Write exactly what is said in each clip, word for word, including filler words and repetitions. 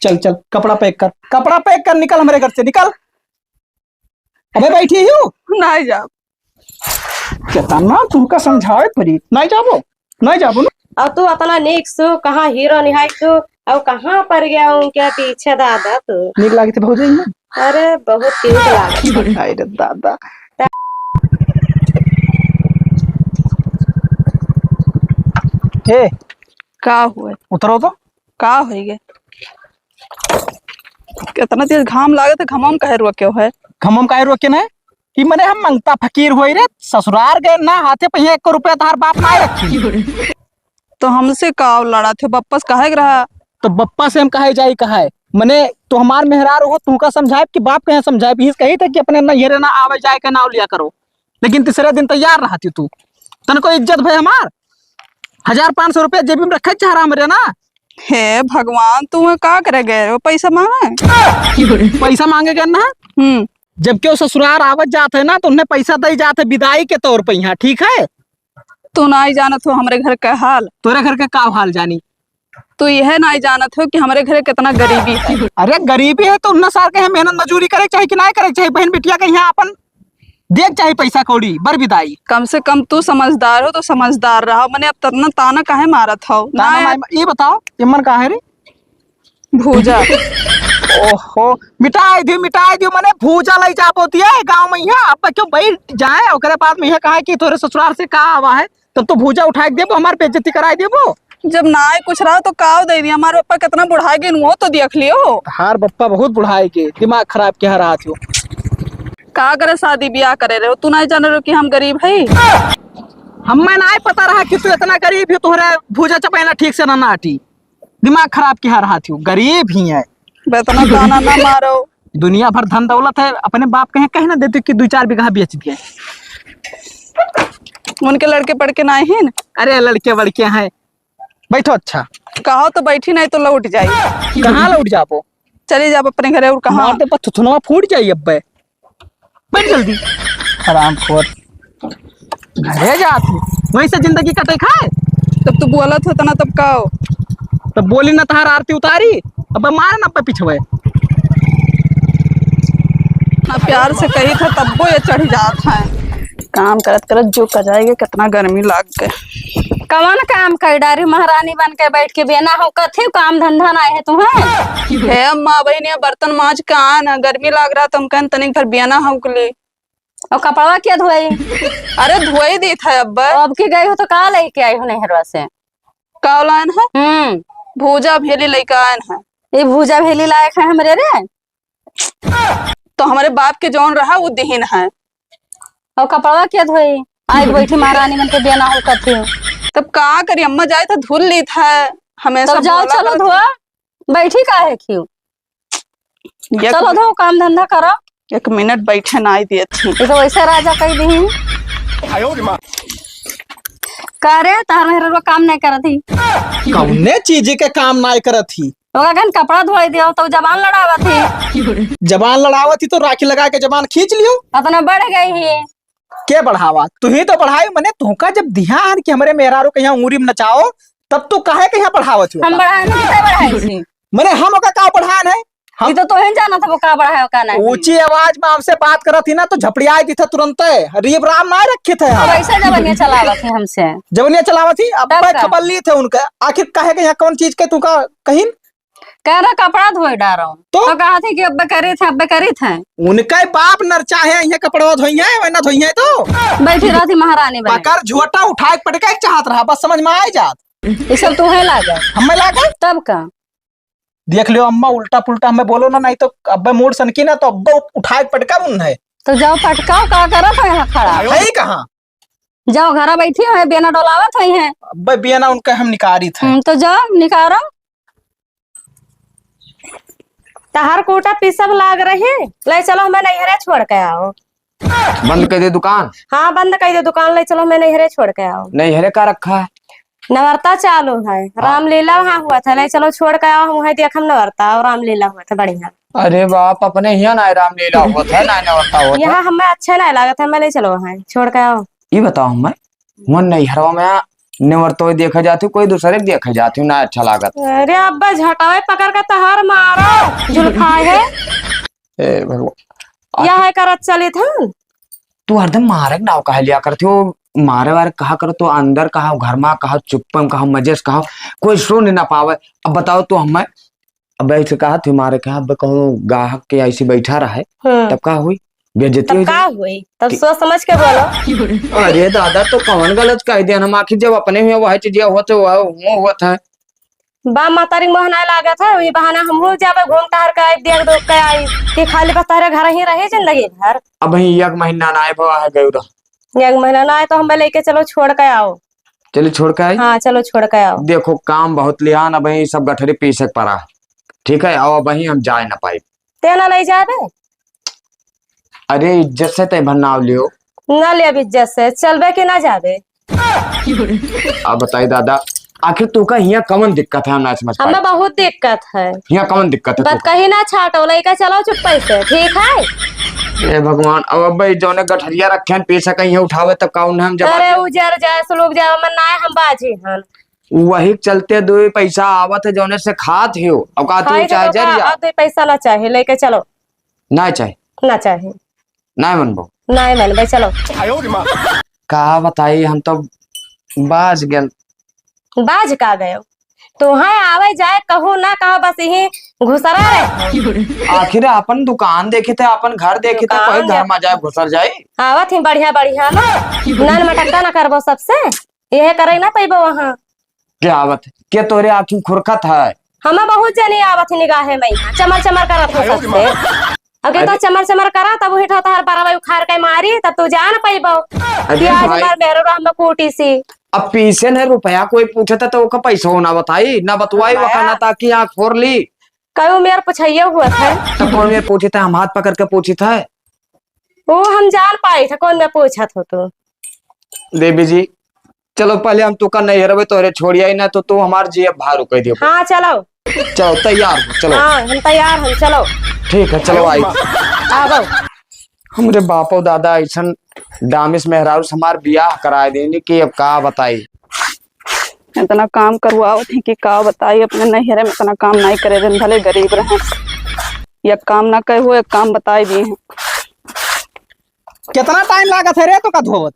चल, चल, कपड़ा pack कर, कपड़ा pack कर, निकल हमरे घर से, निकल। अबे बैठी हूँ। नहीं जाब। केतना तुमका समझावे परी, नहीं जाबो, नहीं जाबो ना। अब तू अतना नीक सु, कहाँ हीरो निहाई तू, अब कहाँ पर गया उनके पीछे दादा तू। नीक लागे थे भौजी ना। अरे बहुत नीक लागे। हाय रे दादा। हे, का हुए? उतरो तो। का होई गे? केतना तेज घाम लागत है, घमम काहे रोके है? घमम काहे रोके ना? कि मने हम मंगता फकीर होई रे, ससुरार गए ना, हाथे पहिया एको रुपया तहार बाप ना रखी। तो हमसे का लड़ा थे, बप्पा से काहे के रहा? तो बप्पा से हम काहे जाई कहाए? मने तो हमार मेहरारू हो, तुमका समझाए कि बाप कहे समझाए, इस कही थे कि अपने नैहरे ना आवे जाए के नाव लिया करो, लेकिन तीसरे दिन तैयार रहती तू। तनको इज्जत भय हमार, हजार पाँच सौ रुपया जेबी में रखे चाह रहा हमरे ना। हे भगवान, तू का करे गए हो? पैसा मांगे? पैसा मांगे गए ना? हम्म। जब केहू ससुरार आवत जात है ना, तो उन्हें पैसा दे जात है विदाई के तौर पे यहाँ, ठीक है? तू नाई जानत हो हमरे घर का हाल। तोरे घर के का हाल जानी? तू यह नाई जानत हो कि हमरे घरे कितना गरीबी है। अरे गरीबी है तो उन्हें सार के यहाँ मेहनत मजूरी करे के चाही कि नाई करे के चाही? बहन बिटिया के यहाँ अपन देख चाही पैसा कौड़ी, बर विदाई। कम से कम तू समझदार हो तो समझदार रहो। मने अब ततना ताना काहे मारत हो? ताना नाई मार-, ये बताओ, इमन का है रे? भूजा। ओहो, मिटाई दियो, मिटाई दियो, मने भूजा लई जाबो दिए गाँव में यहाँ। अब क्यों बैठ जाए, ओकरे बाद में यहाँ कहा कि तोरे ससुराल से का आवा है, तब तो भूजा उठाए के देबो, हमार बेइज्जती कराए देबो। जब ना आए कुछ रहा तो काव दे दिया, हमारे पप्पा कितना बुढ़ा गए, वो तो देख लियो। हार पप्पा बहुत बुढ़ाए के, दिमाग खराब के हर हाथ हो। का करे शादी ब्याह करे रहे हो, तू नहीं जाने रहो कि हम गरीब है? हमें ना पता रहा कि तू इतना गरीब है, तोहरे भूजा चपाइना ठीक से ना, ना आटी। दिमाग खराब के हर हाथ हो, गरीब ही है। बे इतना ताना ना मारो। दुनिया भर धन दौलत है, अपने बाप कहे, कहे ना देते कि दो चार बीघा बेच दिए। उनके लड़के पढ़ के ना आए हैं? अरे लड़के वड़के हैं, बैठो अच्छा। कहो तो बैठी, नहीं तो लौट जाई। कहाँ लौट जाबो? चली जाब अपने घरे, और कहाँ? मार दे, पर थुथुनवा फूट जाई अब्बे। बैठ जल्दी। हरामखोर। घरे जात हूँ। वहीं से जिंदगी कटे खाए। तब तू बोलत हो तना, तब का हो? तब बोली ना, तहार आरती उतारी। अब मार ना पे पिछवे। ना प्यार से कही था, तब वो ये चढ़ जात है। काम करत करत जो कर जाएगी, कितना गर्मी लाग गए। कवन काम कर डारी महारानी बन के बैठ के, बिना हो कथी काम धंधा ना है तुम्हें? हे अम्मा, अबही नहीं बर्तन माज के आन, गर्मी लाग रहा, तुम कहन तनिक भर बिना हो के लिए। और कपड़वा के धोई? अरे धोई दी था अब। अब की गई हो तो का लेके आई हो नैहरवा से? का लान है? हम्म। भूजा भेली लेके आन है। ये भूजा भेली लायक है हमरे रे। तो हमरे बाप के जौन रहा वो दिहिन है। और कपड़वा के धोई? आई बैठी महारानी मन के बिना हो कथी। तब का करी अम्मा, जाए तो धुल ली था। हमेशा तब जाओ, बोला चलो करत धोआ। बैठी काहे क्यों? एक चलो मिनट। धो, काम धंधा करो। एक मिनट बैठे ना आई दिए थी। ये तो वैसे राजा कह दी। का रे, तार मेहररुआ काम नहीं करत ही? कौने चीज के काम नहीं करत ही? ओका कहन कपड़ा धोई दियो तो जबान लड़ावत ही। जबान लड़ावत ही तो राखी लगा के जबान खींच लियो। अतना बढ़ गई ही। के बढ़ावा? तू ही तो बढ़ाई, मने तुहका जब दिहा हन कि हमरे मेहरारू के यहाँ उंगली में नचाओ, तब तू काहे के यहाँ बढ़ावत हो? हम बढ़ाए नहीं, कितना बढ़ाए छी? मने हम ओका का बढ़ान है? हम ई तो तोहे जानत हबो का बढ़ाए, का नहीं। ऊंची आवाज में हमसे बात करत ही ना, तो झपड़ियाए दी थे तुरंते। रीब राम ना रखे थे हम। कैसे जबनिया चलावत है हमसे? जबनिया चलावत ही, अब तब का? खबर ली थे उनका। आखिर काहे के यहाँ कौन चीज के तू का कहिन? कह रहा कपड़ा धोए डारो। तो? तो कहा थे कि अब्बे करे थे, अब्बे करे थे। उनका ही बाप नर चाहे यहाँ कपड़ा धोई है, वरना धोई है तो। बैठी रहती महारानी बने। पकड़ झोटा उठाए के पटकाए के चाहत रहा, बस समझ में आए जात। ये सब तोहे लागे। हमें लागे? तब का? देख लियो अम्मा, उल्टा पुल्टा हमें बोलो ना, नहीं तो अब्बे मूड सनकी ना, तो अब्बे उठाए के पटका बुन है। तो जाओ पटकाओ, का करत हो यहाँ खड़ा? है ही कहाँ? जाओ, घरा बैठी है, बेना डोलावत है। अब्बे बेना उनका हम निकारित है। हम्म, तो जाओ, निकारो। तहार कूटा पीसब लाग रही, ले चलो, हमें नैहरे छोड़ के आओ। बंद कर दे दुकान। हाँ, बंद कर दे दुकान, ले चलो, हमें नैहरे छोड़ के आओ। नैहरे का रखा है? नवरता चालू है, हाँ। रामलीला वहाँ हुआ था, ले चलो, छोड़ के आओ, हम वहीं देखम नवरता और रामलीला हुआ था, बढ़िया। अरे बाप, अपने यहाँ ना रामलीला हुआ था, ना नवरता हुआ था। यहाँ हमें अच्छा नहीं लगा था, हमें ले चलो वहाँ, छोड़ के आओ। ये बताओ हमें, मन नैहरवा में नेवर तो देखे जाती हूँ, कोई दूसरे के देखे जाती हूँ, ना अच्छा लागत। अरे अब्बा, झटावे पकड़ के तहार मार ए भगवान। या आखिर है करत चलित हन। तू हरदम मारे के नाव काहे लिया करत हो? मारे वारे कहा करो तो अंदर कहा, घर मा कहा, चुप्पम कहा, मजे से कहा, कोई सुन ना पावे। अब बताओ तो हमें, अब ऐसे कहा थे मारे के, अब कहूँ गाहक के ऐसे बैठा रहे, हम्म। तब का हुई? बेइज्जती तब हो का जाए। हुई? तब कि सोच समझ के बोलो। अरे दादा, तो कौन गलत कह दिया हम? आखिर जब अपने हुए वह चीजें होत है, वह हुआ होत है। बाप महतारी के मोह नाय लागत है, वही बहाना हमहू जाबे घूम टहर के आइब, देख दुख के आई, कि खाली बस तहरे घर ही रहे जिंदगी भर। अब ही एक महीना नाय भवा है गयो रह। एक महीना नाय तो हम लेके चलो छोड़ के आओ। चलिए छोड़ के आई। हाँ, चलो छोड़ के आओ। देखो काम बहुत लिहान, अब ही सब गठरी पीसे के पड़ा है, ठीक है, और अब ही हम जाए ना पाई। ते ना ले जाबे? अरे इज्जत से तय भर नाव लियो। ना ले अब इज्जत से, चलबे कि ना जाबे? अब बताई दादा, आखिर तू का हियां कवन दिक्कत है, हम ना समझ पाए। हमें बहुत दिक्कत है। हियां कवन दिक्कत है बात तू का? कहीं ना छाटो, लइका चलो चुप्पे से, ठीक है? ए भगवान, अब अब्बे जौने गठरिया रखे हैं, पीछे कहीं उठावे तब का उन्हें हम जवाब अरे दें? उजर जाए, सुलूक जाए, मन ना है, हम बाजी हन। वही चलते दो पैसा आवत है, जौने से खात ही हो, और का तू खाई के चाहे तो का, जरिया? अब दो पैसा ना चाहे, लेके चलो। ना चाहे? ना चाहे। ना मनबो? ना मनबे, चलो। का बताई, हम तो बाज गेल। बाज का गयो? तुहें आवे जाए कहू ना कहो, बस यही घुसरा रहे। आखिर अपन दुकान देखे थे, अपन घर देखे थे, दुकान कोई घर देख- में जाए घुसर जाए। आवत ही बढ़िया बढ़िया ना, नन मटक्का ना करबो सबसे, यह करे ना पैबो वहाँ। क्या आवत है? के तोरे आँखी खुरखत है? हमें बहुत जने आवत ही निगाहे में, चमर चमर करत हो सबसे। अब के तो अरे चमर चमर करा, तब उही ठो तोहर बरवा उखाड़ के मारी, तब तू जान पैबो अरे कि आज भाई। हमार मेहररुआ हमें कूटी सी। अब पीसे ने रुपया कोई पूछे त, तो ओका पैसा ना बताई, ना बतवाई, बताया। ओका ना ताकि आँख फोड़ ली। कई उमेर पूछइयो हुआ था। तो कौन में पूछे थे, हम हाथ पकड़ के पूछे थे। वो हम जान पाई था कौन में पूछत हो तू। देवी जी, चलो पहले हम तुका नैहरवे तोहरे छोड़िया ही ना, तो तू हमार जियब भारू कह दियो। हाँ, चलो। चलो, तैयार हो, चलो। हाँ, हम तैयार हैं, चलो। ठीक है, चलो, आई। आ गओ। हमरे बापो दादा ऐसन डामिस मेहरारू से हमार बियाह कराए देनी कि अब का बताई। इतना काम करवावत ही कि का बताई, अपने नैहरे में इतना काम नहीं करे देन, भले गरीब रहे। एक काम ना कहे हो, एक काम बताई दी हैं। कितना टाइम लागत है रे तो का धोवत?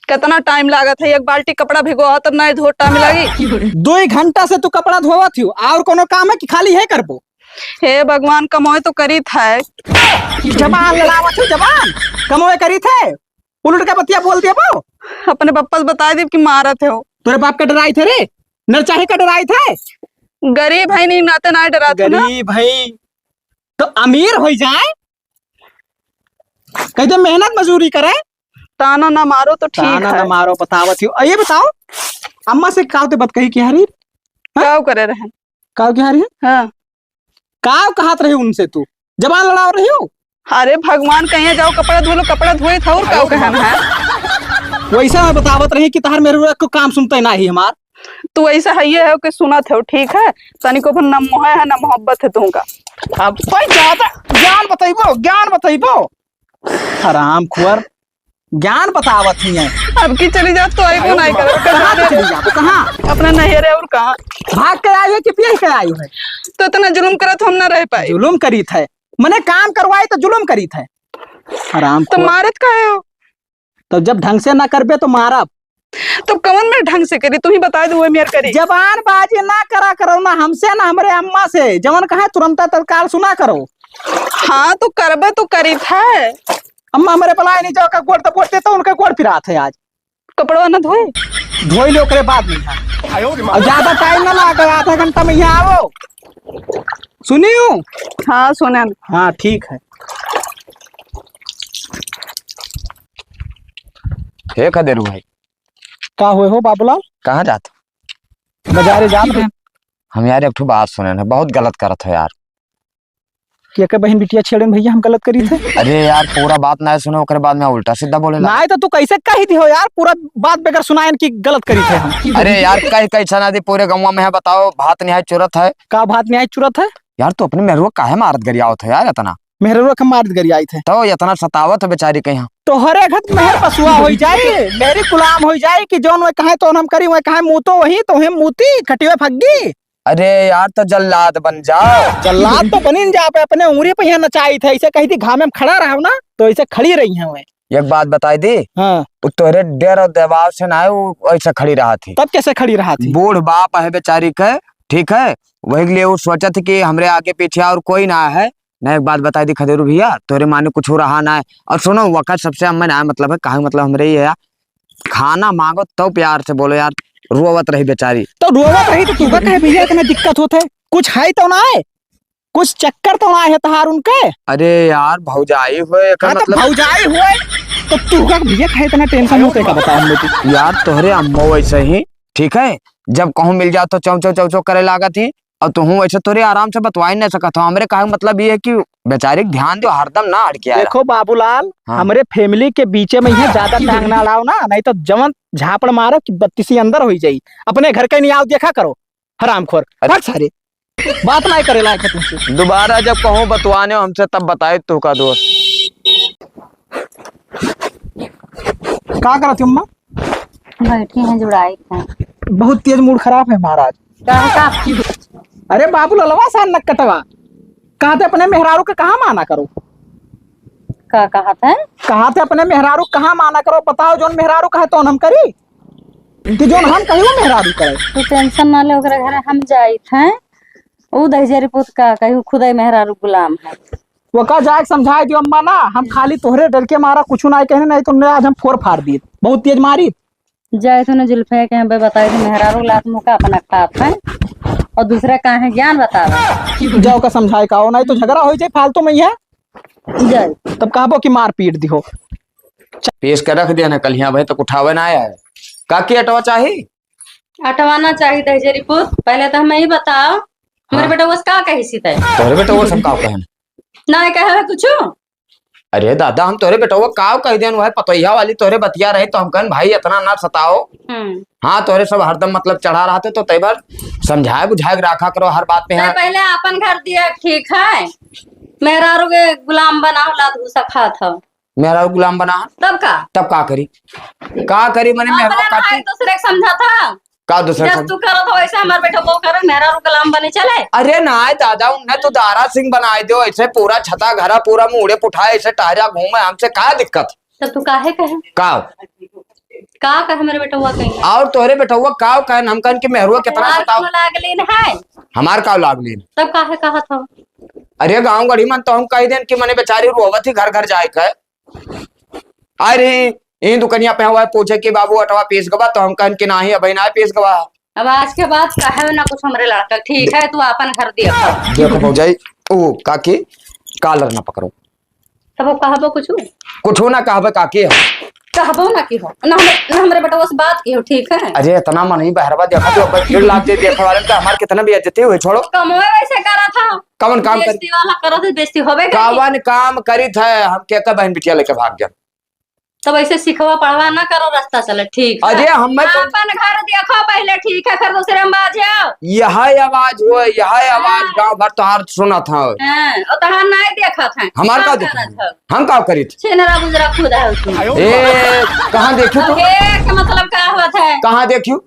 कितना टाइम लागत है? एक बाल्टी कपड़ा भिगोआ तब ना धो टाइम लागी। दो घंटा से तू कपड़ा धोवत हियो, और कोनो काम है कि खाली है करबो? हे भगवान, कमोए तो करीत है। जबान लड़ावत हो, जबान। कमोए करीत है, उलट के बतिया बोल देबो। अपने पप्पा से बताई देब कि मारत है वो। तोरे बाप का डराई थे रे, नरचाहे का डराई थे। गरीब है नहीं, नाते ना डरात हो ना। गरीब है तो अमीर हो जाए, कह दे मेहनत मजूरी करे। ताना ना मारो तो ठीक ताना है। ना मारो, बतावत ही। और ये बताओ, अम्मा से काव ते बतकही किहा रही? हाँ? काव करे रहे? काव किहा रही? हाँ। काव कहत रही उनसे तू? जबान लड़ाव रही हो? अरे भगवान, कहीं जाओ कपड़ा धो लो, कपड़ा धोए था और काव कहन है? वैसा मैं बतावत रही कि तहार मेहररुआ को काम सुनते ना ही हमार। तू ऐसा है, ये है कि सुनत हो, ठीक है? तनिको भर न मोह है, न मोहब्बत है तुमका। अब कोई ज्यादा ज्ञान बतइबो, ज्ञान बतइबो। हराम खुअर, ज्ञान बतावत ही है। अब की चली जात तो आइबो नहीं करत। कहाँ तू चली जाबो, कहाँ? अपना नैहरे और कहाँ? भाग के आई है कि पिए के आई है? तो इतना जुलुम करत हम ना रह पाई। जुलुम करीत है, मने काम करवाई तो जुलुम करीत है। हराम तो खुअर। मारत काहे हो? तो जब ढंग से ना करबे तो मारब। तो कवन में ढंग से करी, तू ही बता दे, वो मेर करी। जबान बाजी ना करा करो ना हमसे ना हमरे अम्मा से, जवन कहे तुरंत तत्काल सुना करो। हाँ, तो करबे तो करीत है। अम्मा हमरे बुलाए नहीं जाओ का गोड़ तो बोलते तो उनके गोड़ पिरात है आज। कपड़वा ना धोए? धोई ले ओकरे बाद में। और ज्यादा टाइम ना लागे, आधा घंटा में यहाँ आओ। सुनियो? हाँ, सुने। हाँ, ठीक है। हे खदेरू भाई। का होए हो बाबूलाल? कहाँ जात हो? बाजारे जात रहे। हम यार एक ठो बात सुने हैं, बहुत गलत करत हो यार। कि एकर बहिन बिटिया छेड़े में भैया हम गलत करी थे? अरे यार, पूरा बात ना सुनो, ओकरे बाद में उल्टा सीधा बोले ला। नाय तो तू कैसे कही दिहो यार, पूरा बात बगैर सुनायन की गलत करी थे हम। अरे यार, कह कैसा ना दी, पूरे गौवा में है, बताओ, भात निहाय चुरत है। का भात निहाय चुरत है? यार, तू अपने मेहरुआ काहे मारत गरियावत है यार इतना? मेहरुआ के मारत गरियाई थे। तो इतना सतावत है बेचारी के यहाँ। तोहरे घर मेहर पसुआ होई जाई, मेहरी गुलाम होई जाई कि जौन वह कहे तो हम करी, वह कहे मूतो वही, तो हम मूती, खटियो फग्गी। अरे यार, तो जल्लाद बन जाओ। जल्लाद तो बनिन जा, पे अपने उंगरी पे यहाँ नचाई थे, ऐसे कही थी घामे में खड़ा रहो ना, तो ऐसे खड़ी रही हैं। एक बात बताई दी। हाँ। उ तोहरे डर और दबाव से ना है, उ ऐसे खड़ी रहा थी। तब कैसे खड़ी रहा थी? बूढ़ बाप है बेचारी के, ठीक है, वही के लिए उ सोचत थी कि हमरे आगे पीछे और कोई ना है। ना, एक बात बताई दी खदेरू भैया, तोहरे माने कुछ हो रहा ना है। और सुनो, वका सबसे हमें ना मतलब है, कहा मतलब हमरे ये है, खाना मांगो तो प्यार से बोलो यार, रोवत रही बेचारी। तो रोवत रही तो तू कहे भैया इतना दिक्कत होत है, कुछ है तो ना है, कुछ चक्कर तो ना है तहार उनके। अरे यार, भौजाई हुए, एकर हाँ, तो मतलब भौजाई हुए, तो तू का भैया खाए इतना टेंशन होते का, बता हम लोग। यार, तोहरे अम्मो वैसे ही, ठीक है, जब कहूँ मिल जाओ तो चौं चौं चौं चौं करे लागत ही, और तुहूँ वैसे तोरे आराम से बतवाई नहीं सकत हो। हमरे कहे के मतलब ये है कि बेचारी के ध्यान दियो, हरदम ना हटके आया। देखो बाबूलाल, हाँ। हमरे फैमिली के बीचे में यहाँ ज्यादा टांग ना अड़ाओ ना, नहीं तो जवन झापड़ मारो कि बत्तीसी अंदर हो जाई। अपने घर के नहीं आओ, देखा करो। हरामखोर। अरे। हट सारे, बात नहीं करे लायक है तुमसे। दोबारा जब कहूँ बतवाने हो हमसे, तब बताए तू का दोस्त। का करत हो अम्मा? बैठी हैं, जुड़ाई हैं। बहुत तेज मूड खराब है महाराज। का, का? अरे बाबू ललवा सा नक्कटवा, कहा थे अपने मेहरारू के कहाँ माना करो? का कहा थे? कहा थे अपने मेहरारू के कहाँ माना करो, बताओ जौन मेहरारू कहे तौन हम करी, कि जौन हम कही वो मेहरारू करे। तू टेंशन ना ले, ओकरे घरे हम जाइत हैं। ऊ दहिजरी पूत का कही, ऊ खुदे मेहरारू गुलाम है। ओका जाके समझाए दियो अम्मा ना, हम खाली तोहरे डर के मारा कुछ ना कहने, नहीं तो आज हम फोर फाड़ दिए, बहुत तेज मारी। जाए तूने जुल्फे के यहाँ पे बताए थे, मेहरारू लात मुँह का अपना खात है और दूसरा का है ज्ञान बतावे। जाओ का समझाए का हो, नहीं तो झगड़ा हो जाए फालतू में यहाँ। जाए। तब कहबो कि मार पीट दिहो। पीस के रख दिया ना, कल यहाँ भाई तक उठावे ना आया है। काकी अटवा चाही? अटवा ना चाही दहिजरी पूत, पहले तो हमें ही बताओ, मेरे हाँ। बेटा वो का कही सी तय? तोरे बेटा वो सब का कहन? ना कहे कुछ। अरे दादा, हम तोरे बेटवा काव कह देन, वह पतोहिया वाली तोरे बतिया रहे, तो हम कहन, "भाई, इतना ना सताओ।" हम्म। हाँ, तोरे सब हरदम मतलब चढ़ा रहते, तो तय बार समझाए बुझाए के रखा करो हर बात पे। तो हाँ। पहले अपन घर दिया ठीक है, मेहरारू के गुलाम बनाओ, लात घूसा खात हो। मेहरारू गुलाम बना? तब का? तब का करी? का करी? मने अपने मेहरारू भाई काकी दूसरे के समझा था। का दूसरे जब सब? तू करत हो वैसे हमार बेटा को करे, मेहरारू गुलाम बने चले। अरे नाय दादा, उन्हें तो दारा सिंह बनाए दो, ऐसे पूरा छता घरा पूरा मुड़े पुठाए, ऐसे टहरा घूमे, हमसे का दिक्कत? तो तू काहे कहे? का? का कहे मेरे बेटवा कहीं? और तोहरे बेटवा का कहन, हम कहन कि मेहरुआ कितना हमार बताओ? का लागलीन है? हमार का लागलीन? तब काहे कहत हो? अरे गाँव गढ़ी मन तो हम कह देन कि मने बेचारी रोवत ही घर घर जाए के। अरे, ई दुकनिया पे हवा पूछे कि बाबू अटवा पीस गवा, तो हम कहन कि नाही, अबे ना पीस गवा। अब आज के बाद कहे ना कुछ हमरे लड़का, ठीक है, तू आपन घर दिया कर। देखो भौजाई, ओ काकी, कालर ना पकड़ो। तब वो कहबो कुछ? कुछ ना कहबे काकी हम। कहबो ना की हो, ना हमरे, ना हमरे बेटवा से बात की हो, ठीक है? अरे इतना मन ही बहरवा देखा, तो अब भीड़ लाग जाए देखे वाले में, तो हमार कितना बेइज्जती हुई, छोड़ो। कमवे वैसे करा था। कवन काम कर? बेइज्जती वाला करो तो बेइज्जती होबे करी। कवन काम करित है, हम के का बहन बिटिया लेके भाग गया? तब ऐसे सिखवा पढ़वा ना करो, रास्ता चले, ठीक है? अरे, हम मैं तो आपन घर देखो पहले, ठीक है, फिर दूसरे में बाज जाओ। यह आवाज हो, यह आवाज हाँ। गाँव भर तोहार सुनत है। हाँ, और तोहार नाय देखत है। हमार का काम देखत करत है? हम का करित? छेनरा बुजरा खुद है उसमें। ए, कहाँ देखियो तू? ए, के मतलब का होत है? कहाँ देखियो?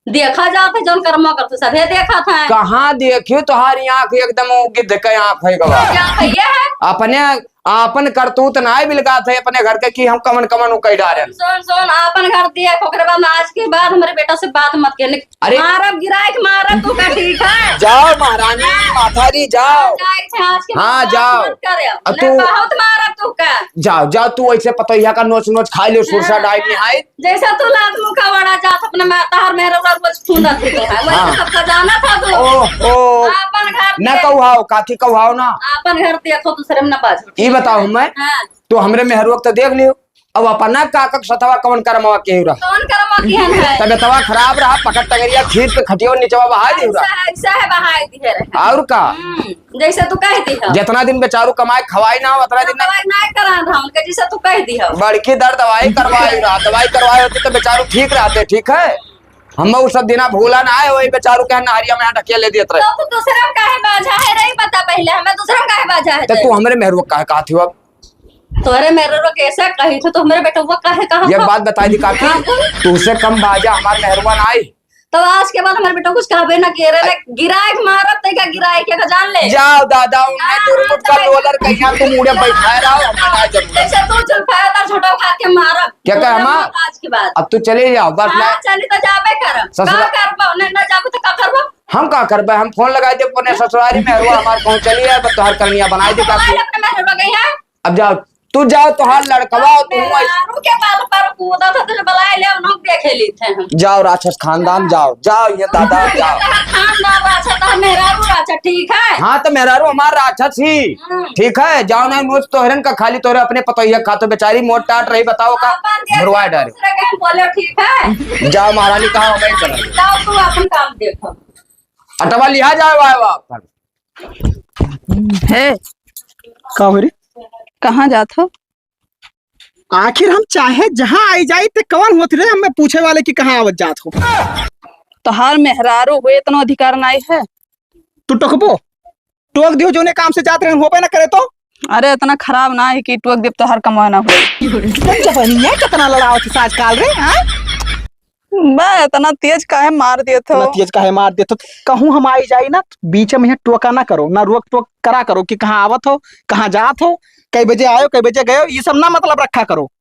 देखा जात है, जौन कर्मा करतू सभे देखत है। कहाँ देखियो, तोहारी आँख एकदम वो गिद्ध के आँख है गवा। क्या है, ये है? अपने आपन करतूत नाय बिलगात है अपने घर के कि हम कवन कवन उ कई डारेन। सुन, सुन, आपन घर दिया, ओकरे बाद आज के बाद हमरे बेटा से बात मत कर। अरे मारब गिराए के मारब तू का, ठीक है? जाओ महारानी, माथारी जाओ। जाए छे आज के हाँ, बाद जाओ। मत करे। अब नहीं तू बहुत मारब तू का। जाओ, जाओ, तू ऐसे पतोहिया का नोच नोच खाई लो, सुरसा हाँ, डाइट हाँ। निहाई। जैसा तू लात मुँह का वड़ा जात अपने मा-, तहार मेहरा रोज फूंदत होते हैं, वैसे हाँ। सबका जाना था तू। ओह, ओह। आपन घर ना दे-, कहुआओ, काकी कहुआओ ना। आपन घर देखो, दूसरे में ना बाजू। ई बताओ हमें, हाँ। तू हमरे मेहरुआ के तो देख लियो, अब अपना काका के सथवा कौन करमवा के रहा? कौन करमवा के है? तबियतवा खराब रहा, पकड़ टंगरिया खींच के खटिया निचवा बहा दे रहा। ऐसा है, ऐसा है, बहा दिए रहे। और का? हम्म। जैसे तू कह दी हो। जितना दिन बेचारू कमाए खवाई ना हो, उतना दिन कमाई ना करा रहा उनके, जैसे तू कह दी हो। बड़की दर दवाई करवाई रहा, दवाई करवाए होती तो बेचारू ठीक रहते, ठीक है? हम वो सब दिना भूला ना है, वही बेचारू के नहरिया में ढकेले देत रहे। तो तू दूसरा में काहे बाझा है रे, बता पहले, हमें दूसरा में काहे बाझा है तो ते? तू हमरे मेहरुआ काहे कहत हो अब? तोरे मेहरुआ कैसे कही थी, तो हमरे बेटवा काहे कहा ये था? बात बताई दी काकी, हाँ, बोल। तू से कम बाझा हमार मेहरुआ ना आई। तो आज के बाद हमारे बेटो कुछ कहबे ना किए रे, गिराए के मारत तै का, गिराए के का जान ले। जाओ दादा, उन्हें हाँ, दुर्मुट का लोलर कहिया तुम उड़े बैठाए रहो, हमें ना जरूरत। जैसे तू जुल्फा का झोटा उठा के मारब। क्या कहा, माँ? आज के बाद। अब तू चले जाओ, बस हाँ, मैं चली तो जाबे करब। ससुरा- का करबो? नहीं, ना जाबो तो का करबो? हम का करबे? हम फोन लगाई दे अपने ससुरारी में, हरुआ हमार कहूँ चली आए, बस तोहार करनिया बनाई दे का। अपने में हरुआ गई है। अब जाओ, तू जाओ, तोहार लड़कवा, तू मेहरारू के बाल पर कूदा था, तुझे बुलाए ले, उन्हों देखे ली थे हम। जाओ राक्षस खानदान, जाओ, जाओ ये दादा, जाओ। खानदान राक्षस, तो मेहरारू राक्षस, ठीक है? हाँ, तो मेहरारू हमार राक्षस ही, हम्म। ठीक है? जाओ नहीं, मुझ तोहरन का खाली तोहरे अपने पतोहिया खा तो बेचारी मोट टाट रही, बताओ का अपन देख भरवा डारे। दूसरे के हम बोले, ठीक है? जाओ महारानी, कहा मैं चला। जाओ तू अपन काम देखो। अटवा लिहा जाओ, आए वापस। हे, का हो रे? कहाँ जात हो? आखिर हम चाहे जहाँ आई जाई, ते कौन होत रे हमें पूछे वाले कि कहाँ आवत जात हो? तोहार मेहरारू हुए इतना अधिकार नाई है। तू टोकबो? टोक दियो, जोने काम से जात रहन होबे ना करे तो। अरे इतना खराब ना है कि टोक देब तोहार कमाना हो। तुम जबनिया कितना लड़ाओ थी आजकल रे, हाँ? बे, इतना तेज काहे मार देत हो? इतना तेज काहे मार देत हो? कहूँ हम आई जाई ना, बीच में यहाँ टोका ना करो, ना रोक टोक करा करो कि कहाँ आवत हो, कहाँ जात हो, कई बजे आयो, कई बजे गयो, ये सब ना मतलब रखा करो।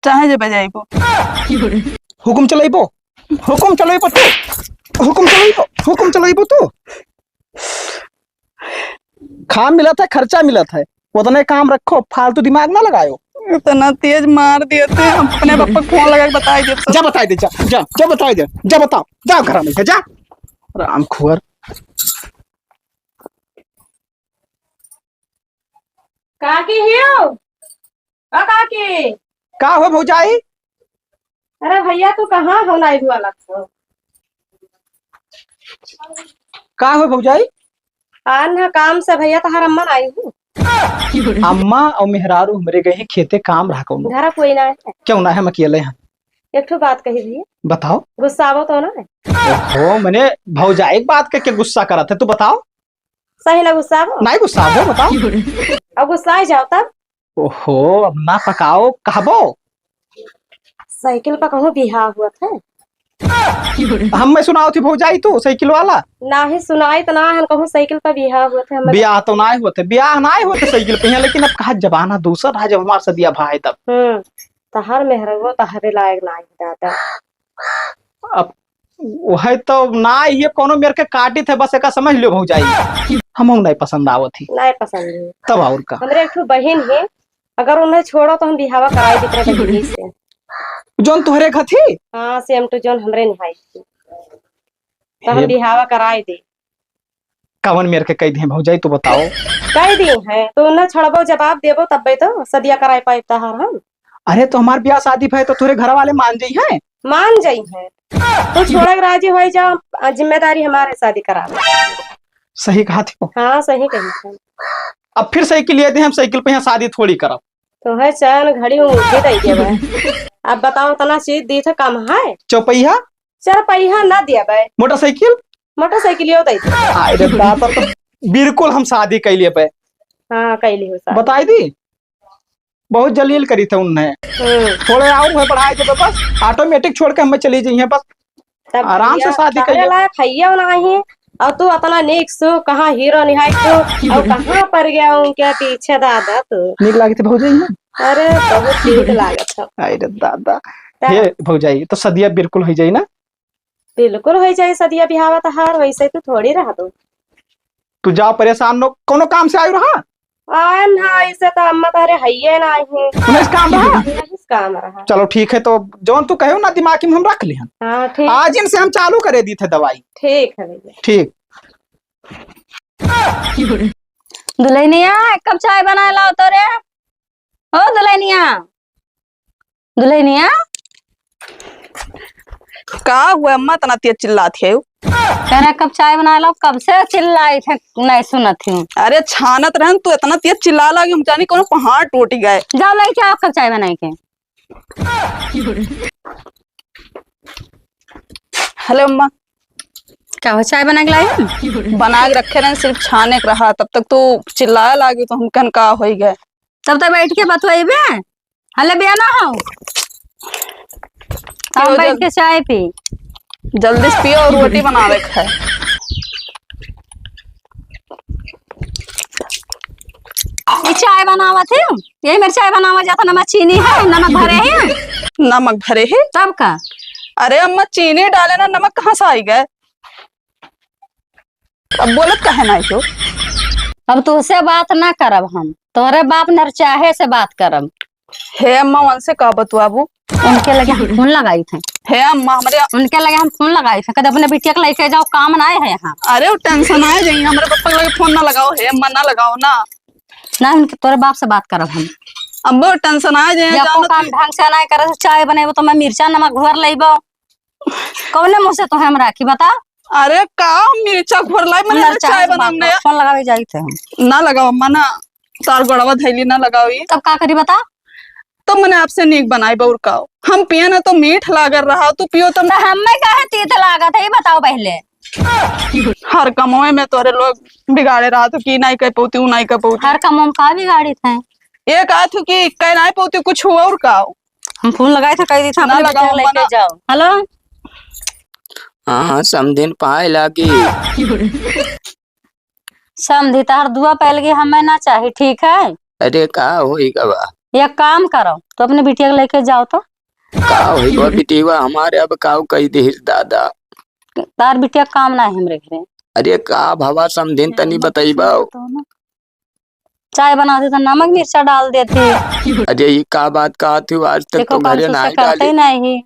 चाहे जे बजाइबो। हुकुम चलाइबो, हुकुम चलाइबो तू, हुकुम चलाइबो, हुकुम चलाइबो तू। काम मिलत है, खर्चा मिलत है, उतने काम रखो, फालतू दिमाग ना लगायो। इतना तेज मार दिए थे, हम अपने पापा को फोन लगा के बताई देब सब। जा बताई दे, जा, जा, जा बताई दे, जा बताओ, जा घर में, जा। राम खुअर। काकी हियो? ओ काकी। का हो भौजाई? अरे भैया, तू कहाँ हो, नाई हुआ लगतो? का हो भौजाई? आन ह काम से भैया, तहार अम्मा नाई हूँ। अम्मा और मेहरारू हमरे गए हैं खेते, काम रहा कौनो। घर कोई ना है। क्यों ना है, हम अकेले हैं। एक ठो बात कही भैया। बताओ। गुस्सावो तो ना है। ओहो, मने भौजाई एक बात के, के गुस्सा करत है, तू बताओ। सही ना गुस्सावो? नाई गुस्सावो, बताओ। अब गुस्सा जाओ तब। ओहो, अब ना पकाओ, कहबो। साइकिल पर कहूँ बिहाव हुआ था? हम मैं सुनाओ थी भौजाई तू साइकिल वाला। नाही सुनाई तो ना, हम कहूँ साइकिल पर बिहाव हुआ था, हमें बियाह तो नाई होते, बियाह नाई होते साइकिल पे, लेकिन अब कहा जमाना दूसर रहा, जब हमार सदिया भाई तब। हम्म, तहर मेहरगो तहरे लायक नाई दादा। अब वह तो ना, ये कोनो मेर के काटित है, बस एका समझ लियो भौजाई। हमहू नहीं पसंद आवत ही। नहीं पसंद है। तब और का? हमरे एक ठो बहिन है, अगर उन्हें छोड़ो तो हम बिहावा कराई देते रहे बहिनी से। जौन तोहरे घर थी? हाँ, same to same हमरे निहाई थी। तो हम ये बिहावा कराई दे। कवन मेर के कह दिए भौजाई, तू बताओ। कह दिए हैं, तो उन्हें छोड़बो, जवाब देबो, तब्बे तो सदिया कराई पाई तहार हम। अरे, तो हमार ब्याह शादी भय तो तोरे घर वाले मान जाई हैं? मान जाई हैं। तू छोड़े के राजी होई जा, आ, जिम्मेदारी हमारे शादी करा। सही कहा थी। हाँ, सही कही थी। अब फिर साइकिल लिए थे हम, साइकिल पे यहाँ शादी थोड़ी करब। तो है चैन घड़ी ऊँधी दे देबे। अब बताओ, इतना चीज दी थे कम है? चौपहिया? चरपहिया ना देबे। मोटरसाइकिल? मोटरसाइकिलियो दे देबे। आय रे दादा, तो बिल्कुल हम शादी कैलिए पे। हाँ, कैली हो शादी। बताई दी? बहुत जलील करी थे उन्हें। हम्म। थोड़े और हुए बढ़ाए देबे बस, automatic छोड़ के हमें चली जाइए बस। तब आराम से भैया, शादी तहरे करिए। लायक हइये नाही, और तू अतना नीक सु, कहाँ हीरो निहाई तू, और कहाँ पर गया उनके पीछे दादा तू। नीक लागे थे भौजाई ना? अरे, बहुत नीक लागत हो। अरे दादा। तब हे भौजाई, तो सदिया बिल्कुल हो जाई ना? बिल्कुल हो जाई सदिया बिहावा तहार, वैसे तू थोड़ी रह दो। तू जाओ परेशान नो, कोनो काम से आयु रहा? आयन हा, इसे तो अम्मा तहरे हइये नाही। उन्हें काम रहा? नहीं काम रहा। चलो ठीक है, तो जौन तू कहे ना दिमाग में हम रख लिहन। हाँ, ठीक। आज इनसे हम चालू करे दी थे दवाई। ठीक है भैया। ठीक। दुल्हनिया, एक कप चाय बनाए लाओ तो रे। ओ दुल्हनिया, दुल्हनिया। का हुआ अम्मा, इतना तेज चिल्लात है? तेरे कप चाय बना लो, कब से चिल्लाई थे, नहीं सुनत हूँ। अरे छानत रहन तू, इतना तेज चिल्ला लगी, हम जानी कोनो पहाड़ टूट गए। जाओ लेके आओ कप चाय बनाई के। हेलो अम्मा। का हो, चाय बना के लाई हम? बना के रखे रहे, सिर्फ छाने के रहा, तब तक तू चिल्लाए लागी, तो हम कहन का होई गए। तब तक बैठ के बतवाइबे। हले बिया ना हो। हम क्यों बैठ जब के चाय पी। जल्दी से पियो और रोटी बनावे के है। ई चाय बनावत है, यही मेरे चाय बनावा जाता, नमक चीनी है, नमक भरे है। नमक भरे है? तब का? अरे अम्मा, चीनी डाले ना, नमक कहाँ से आई गए? अब बोलत काहे नाई हो? अब तोहसे बात ना करब हम, तोहरे बाप नरचाहे से बात करब। हे अम्मा, उनसे का बतवाबू? उनके लगे हम फोन लगाई थे। हे अम्मा, हमरे उनके लगे हम फोन लगाई थे, कदे अपने बिटिया के लेके जाओ, काम ना है यहाँ। अरे, वो टेंशन आ जाई, हमरे पप्पा के लगे फोन ना लगाओ, हे अम्मा, ना लगाओ ना। ना, उनके, तोरे बाप से बात करब हम। अम्मा, वो टेंशन आ जाई, या जानो को काम तो ढंग से ना करे, चाय बनेबो तो मैं मिर्चा नमक घोर लेबो। कौने मुँह से तोहे हम राखी, बता? अरे का हम मिर्चा घोर लाई, मैंने ना चाय चाय से बात बनाने। कर, फोन लगावे जाई थे हम। ना लगाओ अम्मा ना, तार गोड़वा धैली ना लगाओ ई। तब का करी बता? तो मैंने आपसे नीक बनाई बउर काओ। हम पिए ना तो मीठ लागल रहा, तू पियो तो तो हमें काहे तीत लागत है, ये बताओ पहले। हर कमवे में तोरे लोग बिगाड़े रहा तू कि नाई कह पौती, ऊ नाई कह पौती। हर कमवे में का बिगाड़ी थे? ये कहा तू कि कह नाई पौती कुछ हुआ और काओ। हम फोन लगाए थे, कह दी था ना अपने लगाओ, बेटे लेके मना। जाओ। हेलो। हाँ, हाँ, समधिन पाए लागी। समधी, तार दुआ पहले की हमें ना चाही, ठीक है? अरे, का होई गवा? एक काम करो, तो अपने बिटिया के लेके जाओ तो। का होई गवा बिटिया हमारे, अब काऊ कही दिहिस दादा? तार बिटिया काम ना है हमरे घरे। अरे, का भवा समधिन, तनी बताइबा। चाय बनाती तो नमक मिर्चा डाल देती। अरे, ये का बात कहत हो, आज तक देखो, तो काम घरे से नाई करते डाली। नहीं।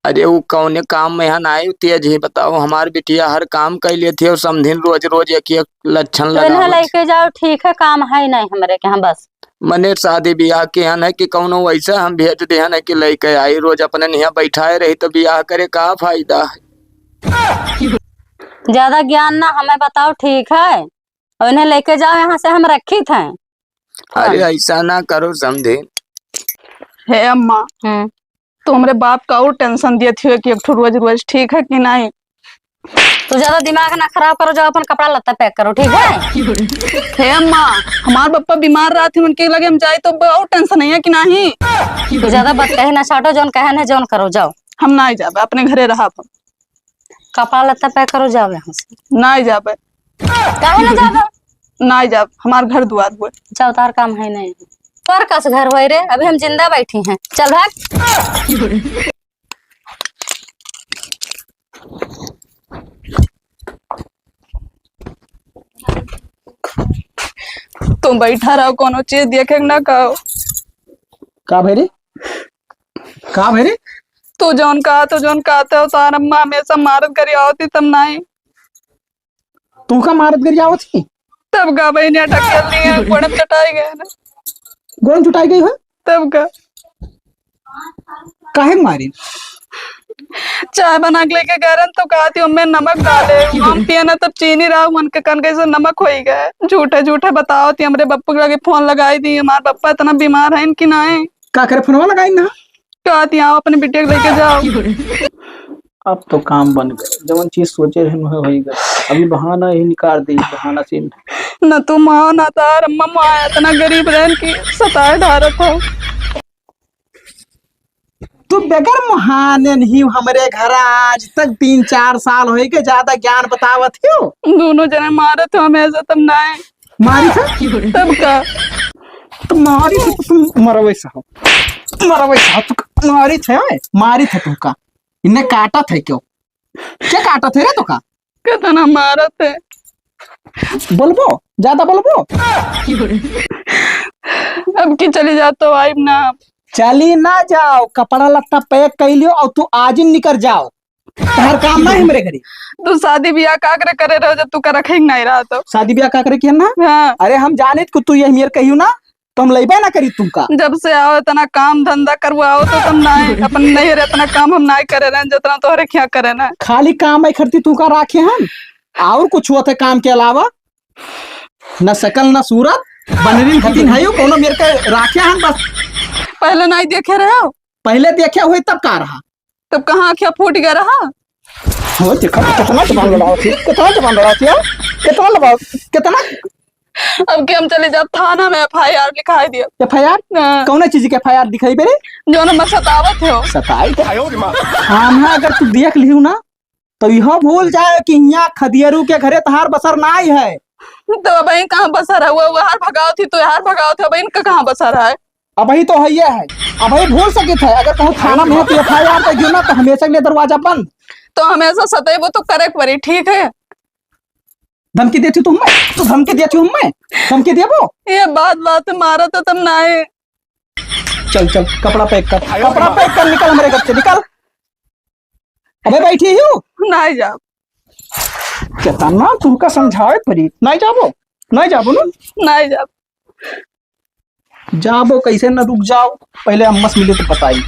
अरे, वो कौने काम में यहाँ नाई होती है जी, बताओ, हमार बिटिया हर काम कर लेती है, और समधिन रोज रोज एक एक लक्षण तो इन्हें लगावत। लेके जाओ, ठीक है, काम है नहीं हमरे के यहाँ बस। मने शादी ब्याह के यहाँ नहीं कि कौनो वैसे हम भेज दे हैं कि लेके आई, रोज अपने यहाँ बैठाए रही तो ब्याह करे का फायदा है? ज्यादा ज्ञान ना हमें बताओ, ठीक है? और इन्हें लेके जाओ यहाँ से, हम रखी थे। अरे, हाँ। ऐसा ना करो समधिन। हे अम्मा, हम्म। तो हमरे बाप का और टेंशन दिए थे कि एक ठो रोज रोज ठीक है कि नहीं? तो ज्यादा दिमाग ना खराब करो, जाओ अपन कपड़ा लत्ता पैक करो, ठीक है? हे अम्मा, हमार पप्पा बीमार रहत है, उनके लगे हम जाए तो और टेंशन है कि नहीं? तो ज्यादा बात कहे ना छाटो, जौन कहे ना जौन करो, जाओ। हम ना जाबे, अपने घरे रहब। कपड़ा लत्ता पैक करो, जाओ यहाँ से। नाई जाबे। काहे ना जाबे? नाई जाब, हमार घर दुआर हुए। जाओ, तार काम है नहीं। तोर कस घर होए रे, अभी हम जिंदा बैठी हैं। चल भाग। तुम बैठा रहो, कोनो चीज देखे के ना कहो। का भाई रे? का भाई रे? तू जौन कहा, तू जौन कहते हो, तार अम्मा हमेशा मारत करी आवती, तब नाई। तू का मारत करी आवत ही? तब का बहिनिया ढकेल दी है, गोड़म चटाई गए ना। गोड़म चटाई गई हो? तब का? काहे मारी? चाय बना के लेके गए रहन, तो कहती, "अम्मे, नमक डाले।" हम पिए ना, तब चीनी रहा, मन के कन कैसे नमक होई गए। झूठे, झूठे बताओ, ती हमरे बप्पू के लगे फोन लगाई दी। हमार बप्पा इतना बीमार है कि नाई। का करे फोनवा लगाई ना? कहती, "आओ, अपने बिटिया के लेके जाओ।" अब तो काम बन गए, जवन चीज सोचे रहन, वह होई गए। अभी बहाना ही निकाल दी, बहाना से। न तू माँ, ना तार अम्मा, माँ इतना गरीब रहन कि सताए ढारत हो। तू बगैर मुहाने नहीं हमरे घर आज तक तीन चार साल होई के ज्यादा ज्ञान बतावत हो। दोनों जने मारत हो हमेशा, तब नाई। मारी थे? तब का? तो मारी थे तो तुम मरवे सा हो। मरवे सा हो, तू मारी थे, मारी थे तुमका। इन्हें काटा थे क्यों? क्या काटा थे रे तो का? कितना मारत है। बोलबो, ज्यादा बोलबो। अब की चली जा तो आइब ना। चली ना जाओ, कपड़ा लत्ता पैक कर लियो और तू आज ही निकल जाओ। तोहर काम ना है हमरे घरे। तू शादी ब्याह का करे, करे रहो जब तू का रखे नहीं रहा तो? शादी ब्याह का करे किया ना? हाँ। अरे हम जाने कि तू ये मेर कहियो ना, तो हम लइबे ना करी तुमका। जब से आओ इतना काम धंधा करवाओ तो तुम ना अपन नैहर इतना काम हम ना करे रहे जितना तोहरे क्या करे ना। खाली काम है खरती तुमका राखे हम, और कुछ होते काम के अलावा? न शकल न सूरत, बनरीन खतीन है यो, कोनो मेर के राखे हम बस। पहले नहीं देखे रहे हो? पहले देखे हुए तब का रहा? तब कहाँ आँखिया फूट गया रहा? वो देखो तो कितना जबान लड़ाओ थी, कितना जबान लड़ाओ थी, हाँ? कितना लड़ाओ, कितना, अब कि हम चली जाब थाना में एफ आई आर लिखाई दिया। एफ आई आर? हाँ। कौन चीज के एफ आई आर लिखाई बे रे? जौन हमें सतावत हो। सताई के? हम, हाँ, अगर तू देख लिहू ना, तो यह भूल जाए कि हियाँ खदियरू के घरे तहार बसर नाई है। तो अबहिन कहाँ बसर है? वो, वो हार भगावत ही, तो हार भगावत है, अबहिन का कहाँ बसर है? अबही तो हइये है। अबही भूल सकित है, अगर कहूँ थाना में है तो एफ आई आर कर दियो ना, तो हमेशा के लिए दरवाजा बंद। तो हमेशा सतैबो तो करे के पड़ी, ठीक है? धमकी देती तू हमें? तू धमकी देती हमें? धमकी देबो? ये बात, बात मारा तो तुम ना है। चल, चल, कपड़ा पैक कर, कपड़ा पैक कर, निकल हमरे घर से, निकल। अबे बैठी हूँ। नाई जाब। केतना तुमका समझावे पड़ी, नाई जाबो, नाई जाबो ना। नाई जाब। जाबो कैसे न, रुक जाओ, पहले अम्मा से मिले तो बताई।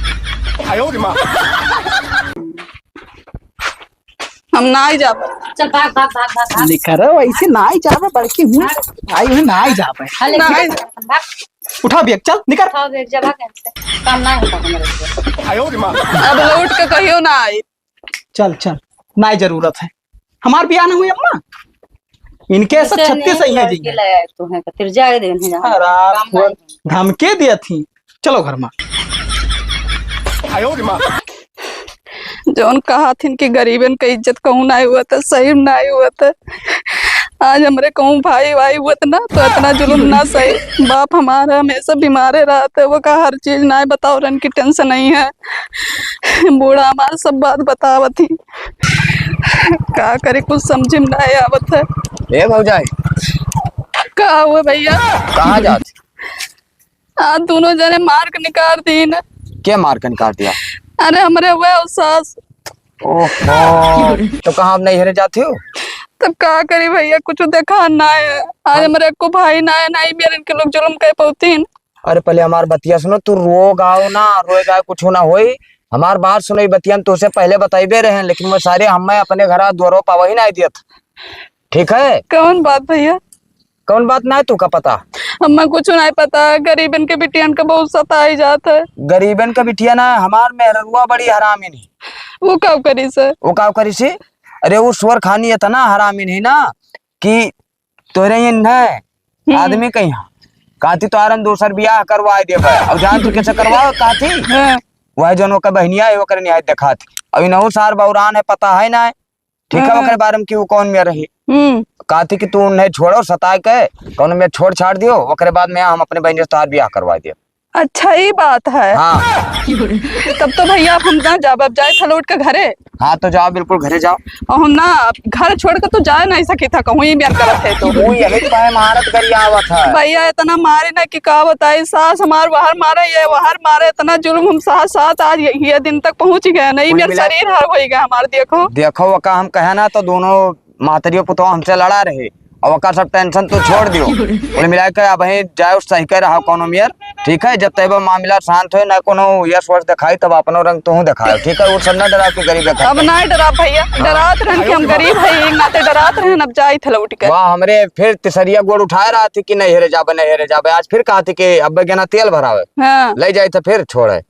हम नाई जाब। चल भाग, भाग, भाग, भाग, भाग। निकरो, ऐसे नाई जाबे, बड़की हूँ। भाग। आई हूँ, नाई जाबे। हाँ, ले, नाई। भाग। उठा बैग, चल, निकर। उठाओ बैग, जा भाग यहाँ से। काम ना होता हमारे से। अब लौट के कहियो ना आई। चल, चल, नाई जरूरत है। हमार बियाह ना हुई अम्मा, इनके से ऐसे छत्तीस नहीं ही है लड़की जी। ले आए तू है, तो फिर जाए दे उन्हें जाओ। खराब काम हुआ, नहीं है। धमके दिया थी। चलो घर में। जौन कहा थिन कि गरीबन के इज्जत कहूँ नाई हुआ था, सही में नाई हुआ था। आज हमरे कहूँ भाई वाई हुआ था ना, तो इतना जुल्म ना सही। बाप हमारा हमेशा बीमारे रहते, वो का हर चीज नाई बताओ, रन की टेंशन नहीं है। बूढ़ा हमार सब बात बतावत ही। का करे, कुछ समझ में नाई आवत है। ए भौजाई। का हुआ भैया? कहाँ जात? आज दोनों जने मार के निकाल दीन। के मार के निकाल दिया? अरे हमरे हुए और सास। ओहो, तो कहाँ अब नैहरे जाती हो? तब का करी भैया, कुछ देखा ना है। आज हाँ। हमरे को भाई ना है, ना ही मेरे इनके लोग जुल्म कर पातीन। अरे पहले हमार बतिया सुनो, तू रोग आओ ना, रोए गाए कुछ ना होई। हमार बात सुनो, ये बतिया हम तुझसे पहले बताइबे रहे, लेकिन वो सारे हमें अपने घर द्वारों पर वही ना दियत। ठीक है? कौन बात भैया? कौन बात ना है तू का पता? हमें कुछ नहीं पता, गरीबन के बिटियन का बहुत सताई जात है। गरीबन का बिटिया ना, हमार मेहररुआ बड़ी हरामिन ही। वो का करी से? वो का करी से? अरे वो सुअर खानी इतना हरामिन ही ना कि तोरे ये न हम्म। आदमी कहीं हाँ। कहती तो आरन दूसर बियाह करवाए देबे। और जान तू कैसे करवाओ कहती? हाँ। वह जन ओकर बहनिया है, ओकर निहायत देखात। अब इनहु सार बौरान है, पता है ना, ठीक है, हाँ। ओकरे बारे में कि वो कौन में रही। हम्म। कहती कि तू उन्हें छोड़ो, सताए के, कौन में छोड़ छाड़ दियो, ओकरे बाद में हम अपने बहन से तोहार बियाह करवा दियो। अच्छा, ई बात है। हाँ। तब तो भैया, अब हम ना जाब, अब जाए था लौट के घरे। हाँ, तो जाओ, बिल्कुल घरे जाओ। और हम ना, घर छोड़ के तो जाए नहीं सकी था, कहूँ ही ब्याह करत है तो। वो यही पाए मारत गरियावत है। भैया, इतना मारे ना कि का बताई, सास हमार बाहर मारे, ये बाहर मारे, इतना जुल्म हम साथ साथ आज ये, ये दिन तक पहुँच गए। नहीं, कुल मेरा मिला शरीर हर हो गया हमार, देखो। देखो, वो का हम कहे ना, तो दोनों मातरियो पुतवा हमसे लड़ा रहे, और ओकर सब टेंशन तू छोड़ दियो। कुल मिला के अब ही जाओ, सही कह रहा कौनो मेर, ठीक है? जब तक मामला शांत होए, ना कोनो यश वश दिखाई, तब अपनो रंग तू दिखाओ, ठीक है? वो सब ना डरा के गरीब है। अब ना डरा भैया, हाँ। डरात रहन कि हम गरीब है, एक नाते डरात रहन, अब जाई थे लौट के। वाह, हमरे फिर तिसरिया गोड़ उठाए रहा थी कि नहीं हेरे जाबे, नहीं हेरे जाबे, आज फिर कहा थी कि अब गना तेल भरावे, हाँ। ले जाए थे फिर छोड़े।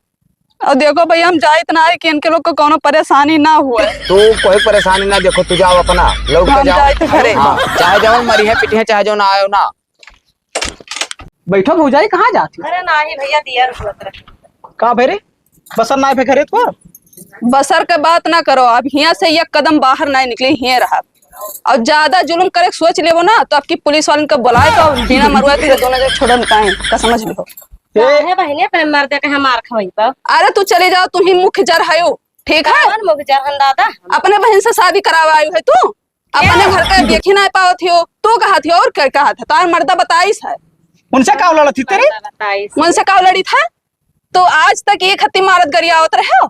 और देखो भैया, हम जाइत ना है कि इनके लोग को कोनो परेशानी ना हुए। तू कोई परेशानी ना देखो, तू जाओ अपना, लौट के हम जाओ। जाइत घरे। हाँ, चाहे जवन मरी है, पिटी है, चाहे जवन आयो ना। बैठो भौजाई, कहाँ जाती हो? अरे नाही भैया, दिया रुकवत रहे। का भे रे? बसर ना भे घरे तो? बसर के बात ना करो, अब हियाँ से एक कदम बाहर ना निकली, हियाँ रहा। और ज्यादा जुल्म करे के सोच लेबो ना, तो आपकी पुलिस वालन के बुलाए, तो बिना मरुआ के दोनों जन छोड़न काहे, का समझ लिहो। ए! काहे बहिनी अपने मर्दे के हमार खवई पर? अरे तू चली जाओ, तू ही मुख्य जर हयो, ठीक है? कौन मुख्य जर हन दादा? अपने बहन से शादी करावे आयु है तू, अपने घर का देखी ना पावत हो, तू कहा थी और क्या कहा था? तार मर्दा बताइस है। उनसे का लड़त थी तेरी? मर्दा बताइस। उनसे का लड़ी था? तो आज तक एक हत्ती मारत गरियावत रहे हो?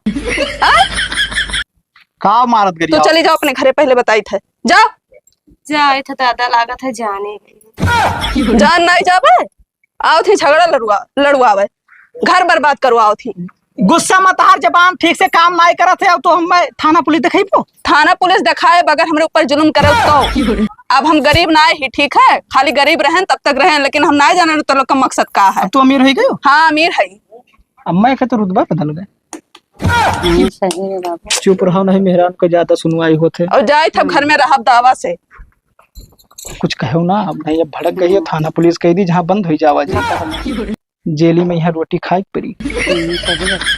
हाँ? का मारत तो गरियावत? चली जाओ अपने घरे, पहले बताई थे, जाओ। जाए थे दादा, लागत है जाने गई। जान नहीं जाबे, आओ थी झगड़ा लड़ुआ, लड़ुआवे, घर बर्बाद करवाओ थी। गुस्सा मत हार, जबान ठीक से काम नहीं करत है, अब तो हम थाना पुलिस दिखाइबो। थाना पुलिस दिखाए बगैर हमरे ऊपर जुल्म करे तो। अब हम गरीब ना ही, ठीक है, खाली गरीब रहन तब तक रहन, लेकिन हम ना जाने तो लोग का मकसद का है। अब तू अमीर हो गयो? हाँ, अमीर है। अम्मा के तो रुतबा बदल गए। हम्म, सही है बाबू। चुप रहो, नहीं मेहरान को ज्यादा सुनवाई होत है। और जाए थे घर में रहब दावा से। कुछ कहो ना, अब नहीं, अब भड़क गई है, थाना पुलिस कह दी, जहाँ बंद हुई जावा जी। जेली में यहाँ रोटी खाए के पड़ी। हम्म, तभी बस।